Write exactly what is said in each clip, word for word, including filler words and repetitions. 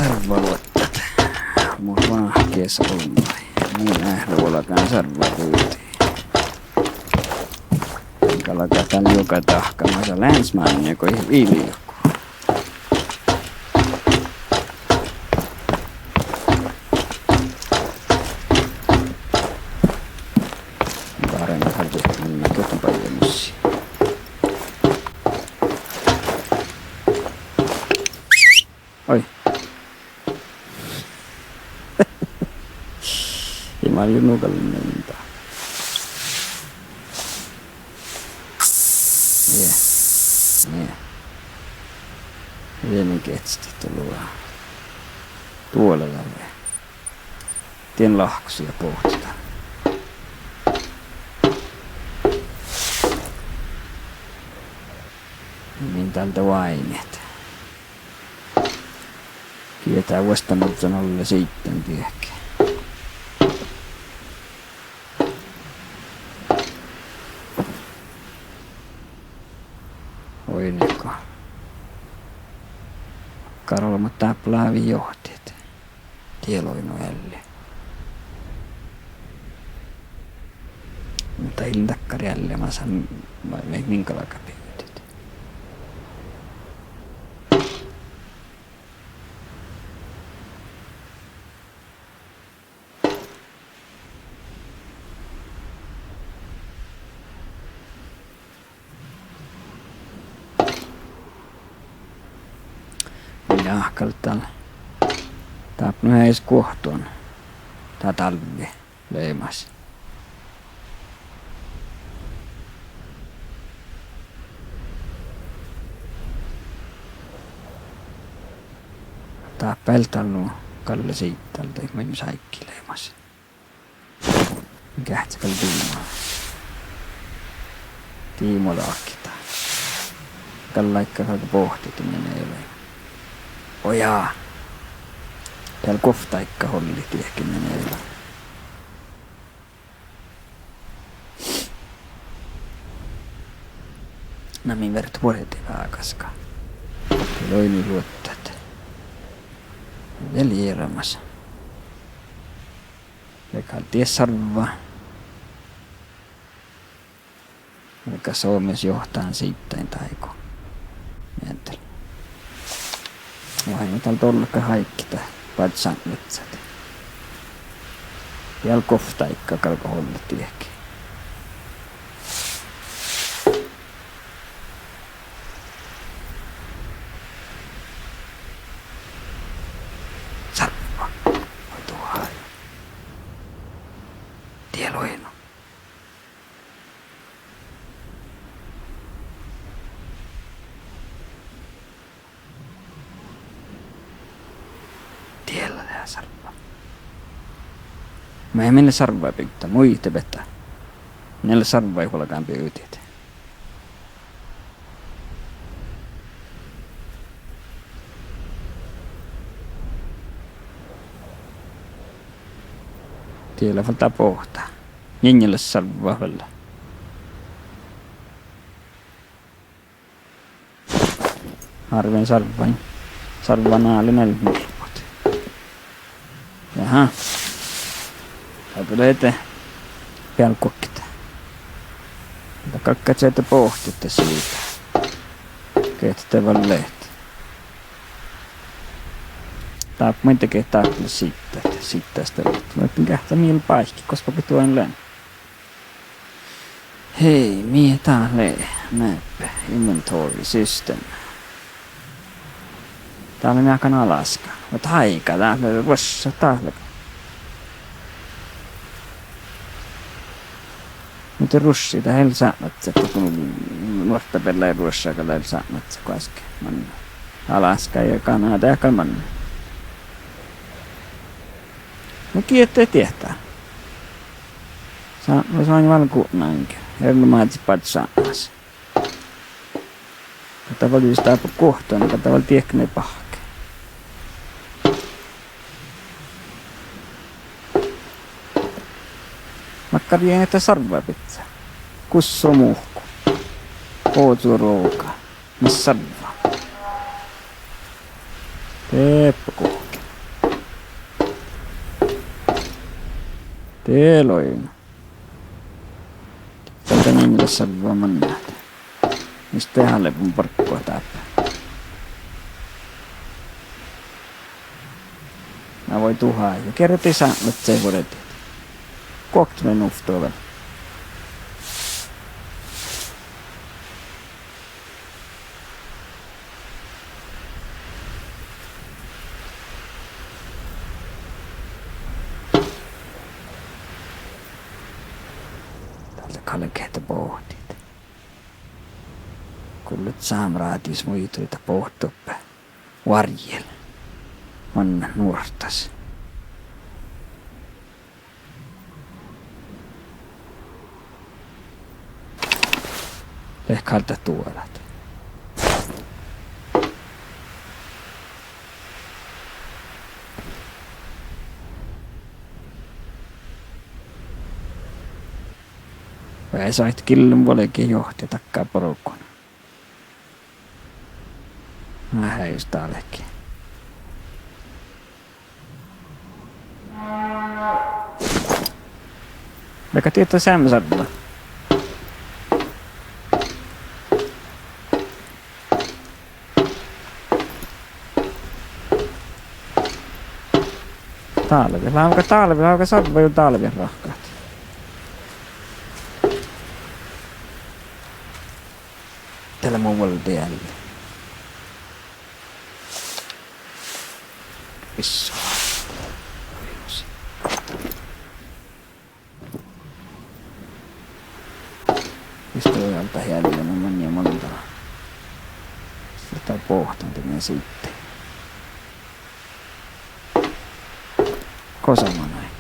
Sarvvaluottat. Muhto vahkes olmmái. Mii eat leat vuolgán sarvvaluottat. Galgá dál juoga dahká, ma sa lean smánne go ii leat juo. Báren harre, mun giotan bajjemussii. Oi. Ii maid nu gal mennán. Nie. Nie. Ii mii geahččat tuo. Duola dál. Dien lahkus ja bohtet. Min dál de váimit. Gitta vuosttanuhtten ollii siiddan diehki. Oidne go. Károlbmot dáppe lávii johtit. Diet lei nu ealli. Muhto ii lean dakkár ealli, ma sa, ma, ma, min galgá bivdit. Ja, gal dál. Dáppe nu eai guohtton. Dá dálvvi leamaš. Dáppe eai dál nu galle siidda, dal dii maid sáiggi leamaš. Geahččat gal diimo. Diimo láhkit. Gal láhkit galgá bohtet, dien eai lean. Oja. Dal guovttáigga olli diehki, dien eai lean. Na mii fertet vuordit vágásaga. Dii lei nu luottat. Vel jearamas. Gal dii sarvva. Galgá somás johtan siiddain dáigu. Mielde. Oaidná dal dollá áiggi dat badjánnassat. Ja guovttáigga galgá ollet diehki. Sarvva. Vai tuo. Dii lei nu. Dii lea sarvva. Mii eai mii sarvva bivdda, muitte betta. Mii eai sarvvaid vuolgán bivdit. Dii lea fal dá bohte. Njeŋŋe lea sarvva fal. Árven sarvvain. Sarvva nale nal nurpot. Jaha. Dáppe lea de bealguokket. Dá galgá čieža bohtet de siidda. Geahččat de vel leat. Dáppe muitte ge dáppe lea siiddat, siiddas de leat. Muhto geahččat mii báikit, gos bogit duoin lean. Hei, mii dát lea, map, inventory system. Dát lea mearkka Alaska. Muhto áiga, dát lea ruošša, dát lea. Muhto Ruošši, dat eai lean sápmelaččat, go nuortta beallái Ruošša, gal eai lean sápmelaččat goaske manne. Alaska ja Kanada gal manne. Muhto gitta diehtá. Sápmelaš oaidná vel gudnenaga. Erenoamážit badjesápmelaš. Gal dat vel jus dáppe guohttán, gal dat vel diehki báhke. Makkár dien ahte sarvva biccá. Gusso muhku. Ožžo ruoga. Mis sarvva. De, eh, guhkki. Eloin. Dál de ii leat sárvva manná. Mis de háliiban barggu dáppe. Na vuoi duhát, ja gerte sápmelaččaid vuordit. Guokte mii nuvtto vel. Dál galget bohtet. Gullet sámrádis muitalit bohtet doppe várjel. Manná nuorttas. Leat gal dat duođat. Vai sáhtán gillin vuolgit johtit dakkár bargun. Veahá jus dálki. Leago dieđe seamma sárvva? Dálvet, leago dálvet, leago sárvva juo dálvet ráhkadit. Dál lea mu vuolde ealli. Isso. Istu alta hiellema manne molda. Sta bohtan de mii sitte. Gosa manai.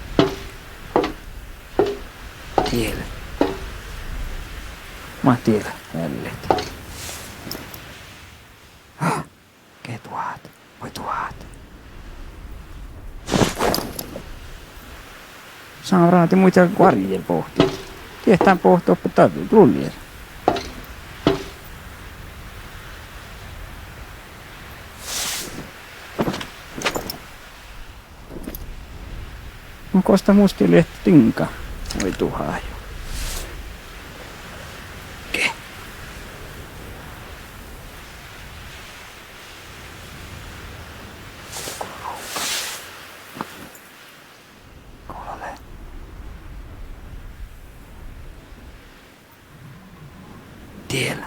Diel. Mat diel, ellet. Ah, ge duhát, vuoi duhát. Sámrádis muittán várjel bohtit. Dieđán bohtet doppe dat, bruljer. Mun gos dat mus lea diŋga. Vuoi duhát juo. Ge. Gula lea. Diel.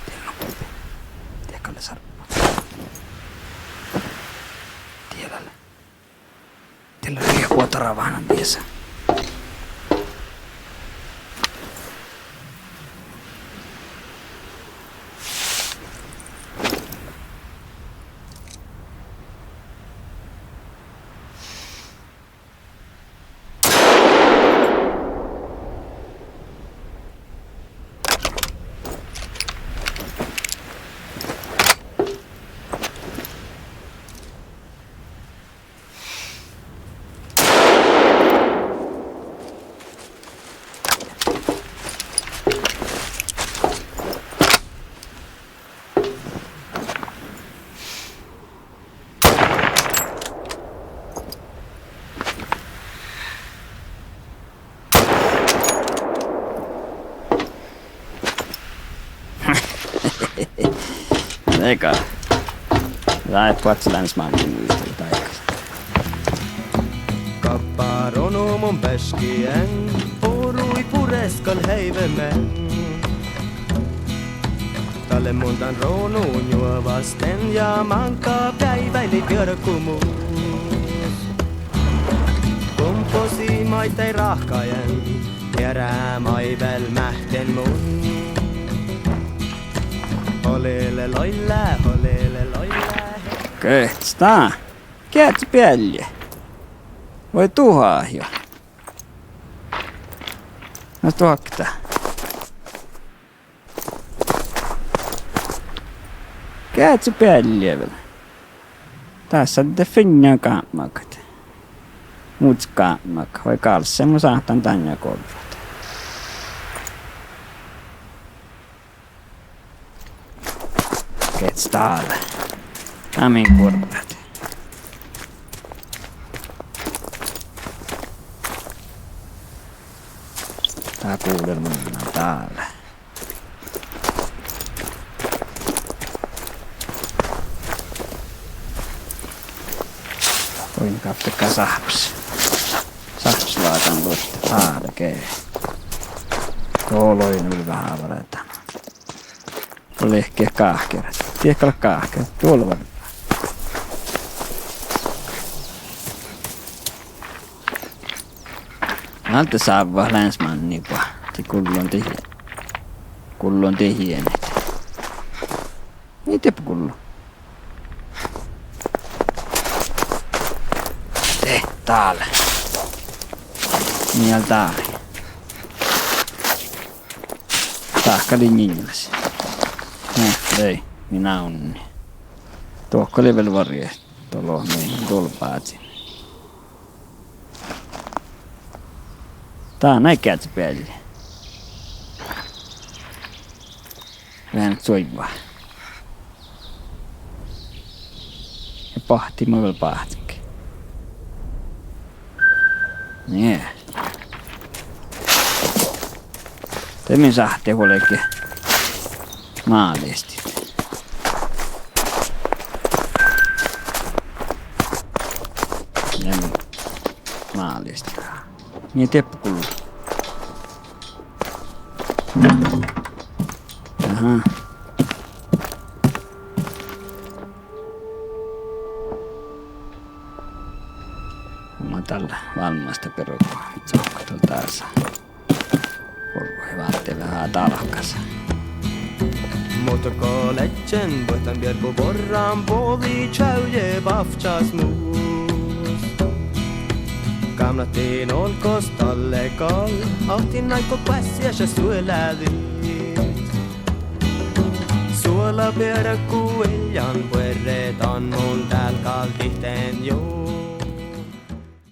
Diel, no, diel gal lea sárvva. Diel lea. Diel lea riehpu otarvvanan diesa. Ega. Dat lea buohccilánsmáŋga muitalit áiggi. Gappa ronu mun beskien, borui bureskan heivemin. Dalle mun dan ronu njuovastin ja máŋga beaivái lei björgumus. Gumposi maiddái ráhkkain, eará maid vel máhtten mun. Holele loille, holele loille. Ge, sta. Geahča bealli. Vuoi duhát juo. Na stuhkká. Geahča bealli vel. Dás de fiinna gápmagat. Muđui gápmagat, vai gálssi mun sáhtán dan ja gorrat. Gehččá dál. Á, min guorrat. Dá guvlá manná dál. Oidne gávttegá sáhpes. Sáhpes lágan luotte. Álge. Go loinnu veahá várra dan. Go lehpet gáhkeret. Diet galggat gáhkeret. Duolvva. Alde sávvat leans manni ba. Dii gullon dihie-, gullon dihjenet. Mii dieppe gullon? De dál. Mii dál. Dahká lei njeallje. Na, dei, mii navnni. Dohko lei vel varje, dolo mii dulbážin. Dán eai geažža bealde. Veahá suoivvá. Ja bahtti, mun vel báhcen. Nie. De mii sáhttit vuolgit málestit. Ja mii málestit. Mii dieppe gullon? Aha. Mun dál válmmásta birgu, cokko dal dása. Ollu he váldit veahá dálkasa. Muhto go ledjen buot dan birgu borran bođii čavjji bávččas mus. Gámnat dien olggos dalle gal, ahte in áiggut goassege suoláđit. Suola birgu iljan buorre dan mun dál gal dihten juo.